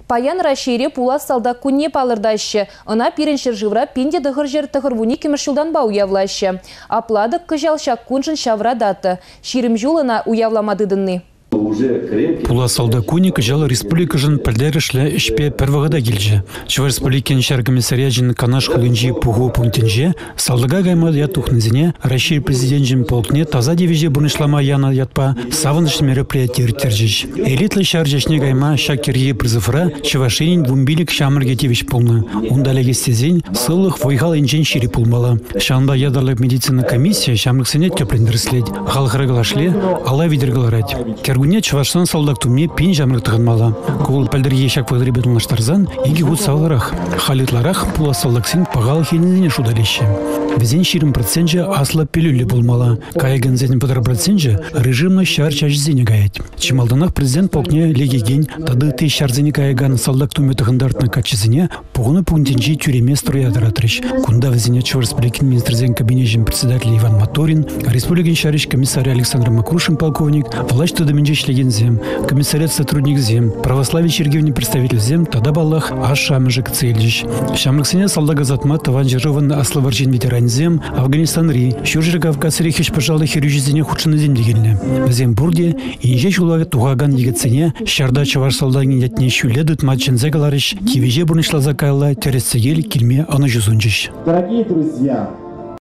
Паян Раҫҫейре пулас салтак кунне палӑртаҫҫӗ. Ӑна пирӗн ҫӗршывра 1992-мӗш ҫултанпа уявлаҫҫӗ. Апла-тӑк кӑҫал ҫак куншӑн ҫавра дата. 20 ҫул ӑна уявлама тытӑнни. Пулас салтак кунӗ кӑҫал республикӑшӑн пӗлтерӗшлӗ ӗҫпе пӗр вӑхӑта килчӗ. Чӑваш Республикин ҫар комиссариачӗн Канаш хулинчи пуху пунктӗнче салтака кайма ят тухнисене Раҫҫей Президенчӗн полкне таса тивӗҫе пурнӑҫлама янӑ ятпа савӑнӑҫлӑ мероприяти ирттерчӗҫ. Элитлӑ ҫар чаҫне кайма ҫак кӗрхи призывра Чӑваш Енӗн 15 ҫамрӑкӗ тивӗҫ пулнӑ. Унта лекес тесен сывлӑх вӑй-хал енчен ҫирӗп пулмалла. Ҫавӑнпа ятарлӑ медицина комиссийӗ ҫамрӑксене тӗплӗн тӗрӗслет. Халӑхра калашле ала витӗр кӑларать. Кӗркунне чӑвашсан салтак тумне пин ҫамрӑк тӑхӑнмалла. Ку вӑл пӗлтӗрхи ҫак вӑхӑтрипе танлаштарсан икӗ хут сахалрах. Халь ытларах пулас салтаксен пахалӑх енӗсене шута илеҫҫӗ. Вӗсен 20 проценчӗ аслӑ пӗлӳллӗ пулмалла. Каякансен 30 проценчӗ режимлӑ ҫар чаҫӗсене каять. Чи малтанах президент полкне лекекен тата ытти ҫарсене каякан салтак тумӗ тӑхӑнтартнӑ каччӑсене Пухӑннӑ пунктӗнчи тӳреме строя тӑратрӗҫ. Кунта вӗсене Чӑваш Республикин Министрсен Кабинечӗн председателӗ Иван Моторин, республикин ҫар ӗҫ комиссарӗ Александр Макрушин полковник, влаҫ тытӑмӗнче ӗҫлекенсем, комиссариат сотрудникӗсем, православи чиркӗвӗн представителӗсем тата, паллах, ашшӗ-амӑшӗ кӗтсе илчӗҫ. Ҫамрӑксене салтак ӑсатма Тӑван ҫӗршывӑн Аслӑ вӑрҫин ветеранӗсем, Афганистанри, Ҫурҫӗр Кавказри хӗҫ-пӑшаллӑ хирӗҫӳсене хутшӑннисем те килнӗ. Вӗсем пурте инҫе ҫула тухакан йӗкӗтсене ҫарта чӑваш салтакӗн ятне ҫӳле тытма чӗнсе каларӗҫ, тивӗҫе пурнӑҫласа каялла тӗрӗс-тӗкел килме ӑнӑҫу сунчӗҫ. Дорогие друзья!